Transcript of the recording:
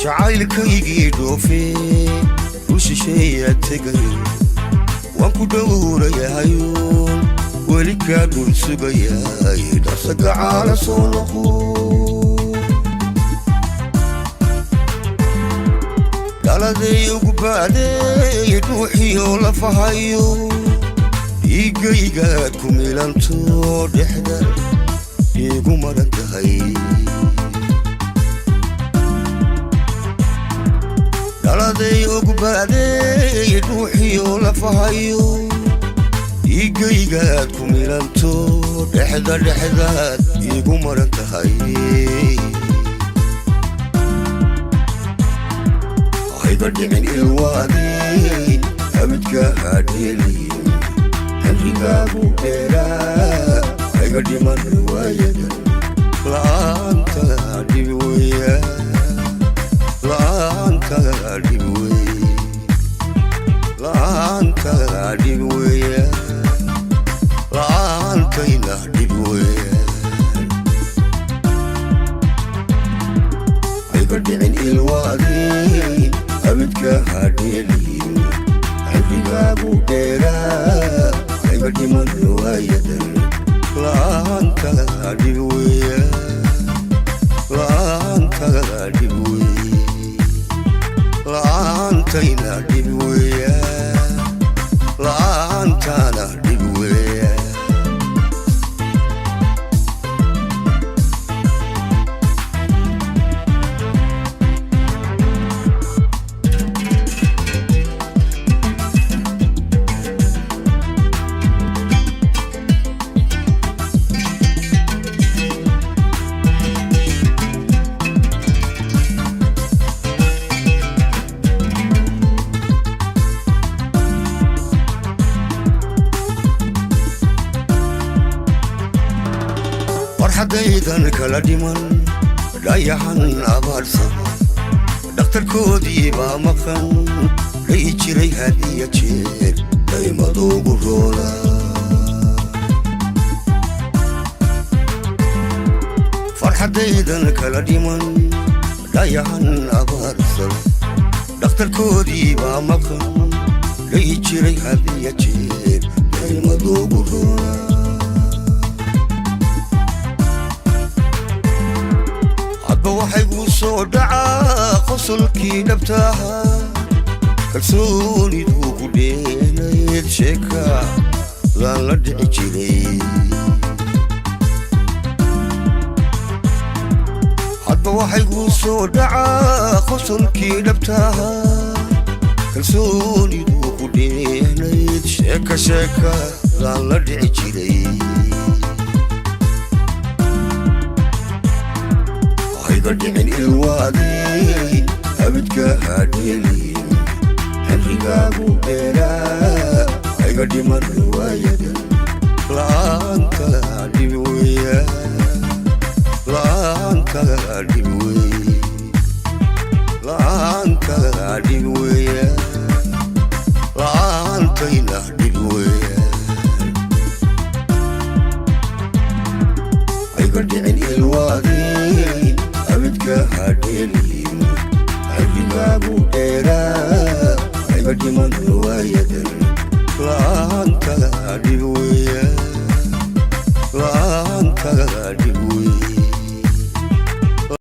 Jacaylkaygii dhoofee u shisheeyaa tegay, waan ku dhowrayahayoon weli kaa dhul sugayaay. Dhaqsa gacaala soo noqo. Dhaladay ugu baaday dhuuxiyo lafahayo, dhiiggaygaad ku milanto, dhexda iigu maran tahay. Dhaladay ugu baaday dhuuxiyo lafahayo, dhiiggaygaad ku milanto, dhexda dhexdaad iigu maran tahay. Hayga dhicin ilwaadey, abidka hadheeliyin, cimrigaagu dheeraa. Hayga dhiman riwaayadan, la'aanta dhib weya, la'aanta dhib wey, la'aanta dhib weya, la'aantayna dhib weya. Hayga dhicin ilwaadey, abidka hadheeliyin, cimrigaagu dheeraa. Hayga dhiman riwaayadan, la'aanta dhib weya, la'aanta dhib wey, la'aantayna dhib weya, la'aantana dhib weya. Farxadaydan kala dhiman dhayaxan abaadhsan, dhakhtarkoodii baa maqan dhayi jiray had iyo jeer daymaduugu roola. Farxadaydan kala dhiman dhayaxan abaarsan, dhakhtarkoodii baa maqan dhayi jiray had iyo jeer daymaduugu roola. Hadba waxayguu soo dhacaa qosolkii dhabtaaha, kalsooniduu ku dheenayd, sheekadaan la dhici jiray. Hadba waxayguu soo dhacaa qosolkii dhabtaaha, kalsooniduu ku dheenayd, sheeka sheekadaan la dhici jiray. Hayga dhicin ilwaadey, abidka hadheeliyin, cimrigaagu dheeraa. Hayga dhiman riwaayadan, la'aanta dhib weya, la'aanta dhib wey, la'aanta dhib weya, la'aantayna dhib weya. Hayga dhicin ilwaadey.